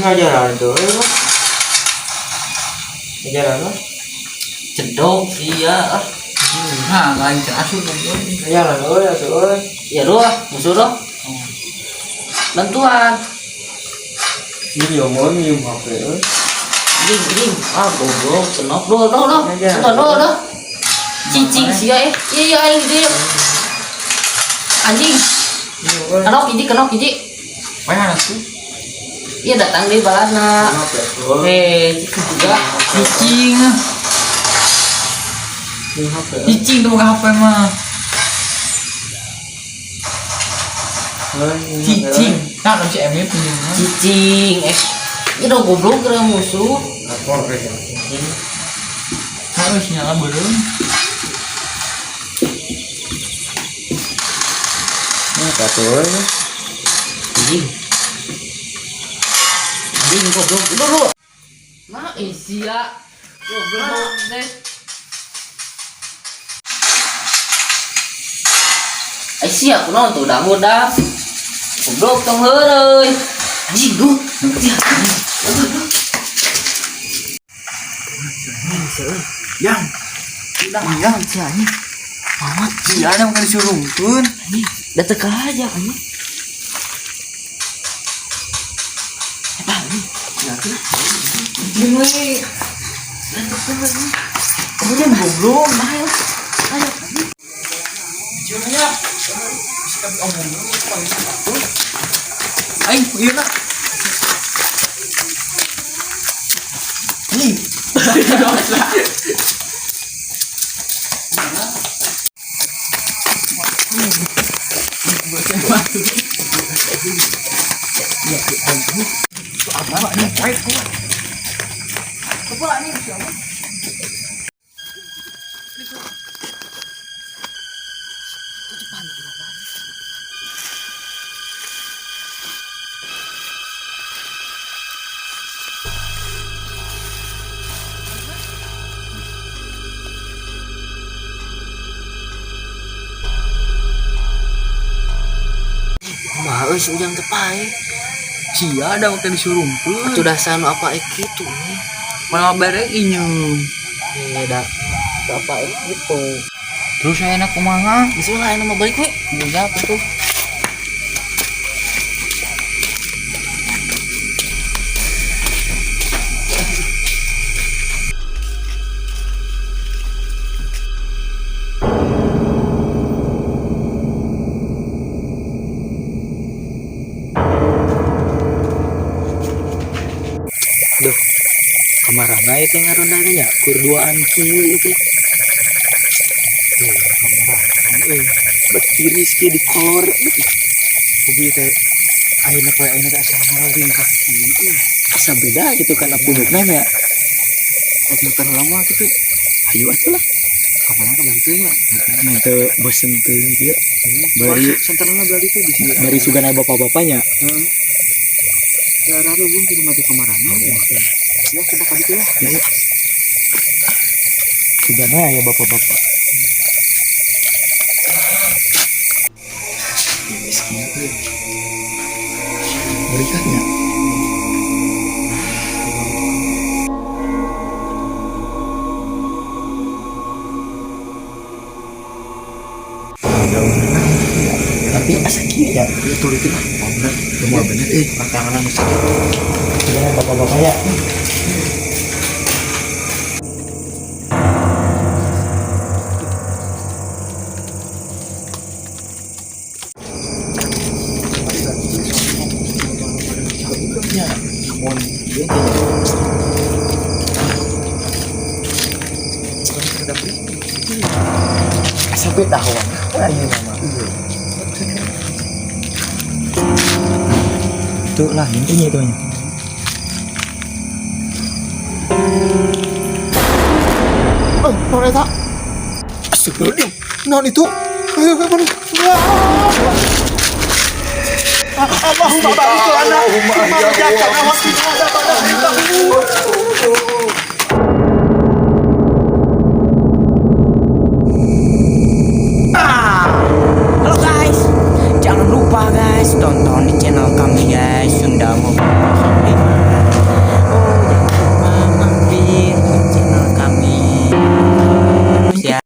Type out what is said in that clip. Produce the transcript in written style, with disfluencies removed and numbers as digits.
Ngajaran tuh. Ngajaran lah. Cedok sia ah. Nah, lain can asup goblok. Ngajaran euy atuh euy. Ya doh, musuh doh. Bantuan. Ini omong nyium HP euy. Anjing, anjing. Ah, goblok, senok doh, doh, doh. Ngajaran. Doh, doh, doh. Cicing sia eh. Iya, iya aing gitu. Anjing, kenok hiji, kenok hiji. Payahan atuh. Iya datang di balana. HP euy. Eh, cicing juga. Cicing. Nyium HP. Cicing tuh bukan HP mah. Cicing. Nah, kan si Emil punya mah. Cicing eh. Iya dong goblok kira musuh. Lapor ya. Cicing. Harus nyala beureum. Ini atuh euy. Anjing. Anjing goblok. Udah lu. Nah, sia. Goblok deh. Ai sia kunaon tuh udah mudah. Goblok tong heureuy. Anjing duh. Sia. Yang. Yang sia anjing. Mamat Sia ada bukan disurungkeun. anjing. Da teu aja anjing. Eta anjing. Anjing we. Kemudian goblok. Ayo. Ayo anjing. Jangan ya. Bisa kami omong dulu. Aing, ieu lah. Nih. Apa ini? Baik, kuat. Kepala ini siapa? Kumaha euy si Ujang teh pae. Sia ada waktu disurungkeun. Atuh dasar nu apa kitu nih. Malah bare inyum. Eh, da da apa gitu. Terus saya enak kumaha? Geus lah ayeuna mah balik we. Iya tuh. Duh, kamarana itu ngaronda teh nya kur duaan kieu itu. Duh, kamarana euy. Bet tiris kieu di kolor. Ubi teh ayeuna poe ayeuna teh asa ngarawingkak kieu. Asa beda gitu kana punukna nya. Rek muter lama gitu. Hayu atuh lah. Kamana ka balik teh nya? Mun teu bosen teuing kieu. Bari Senterna balik teh bisa. bari sugana bapak-bapaknya. Heeh. Ya rareuweung di rumah teh kamarana ya. Ya coba ka ditu lah. Ya, ya. Sugana ya bapak-bapak. Tiris kieu euy. Berikannya. Tapi asa kieu ya. Ya tulitin lah. Oh, bener. Semua bener eh. Tantangan nu sakitu. Sugana bapak-bapak ya. Ya, mun ieu teh nya. Asa beda hawana ayeuna mah. Itu lah intinya itu nya. Eh, non eta. Astagfirullahaladzim. Non itu. Ayo, ayo, ayo. Allahumma barik lana. Allahumma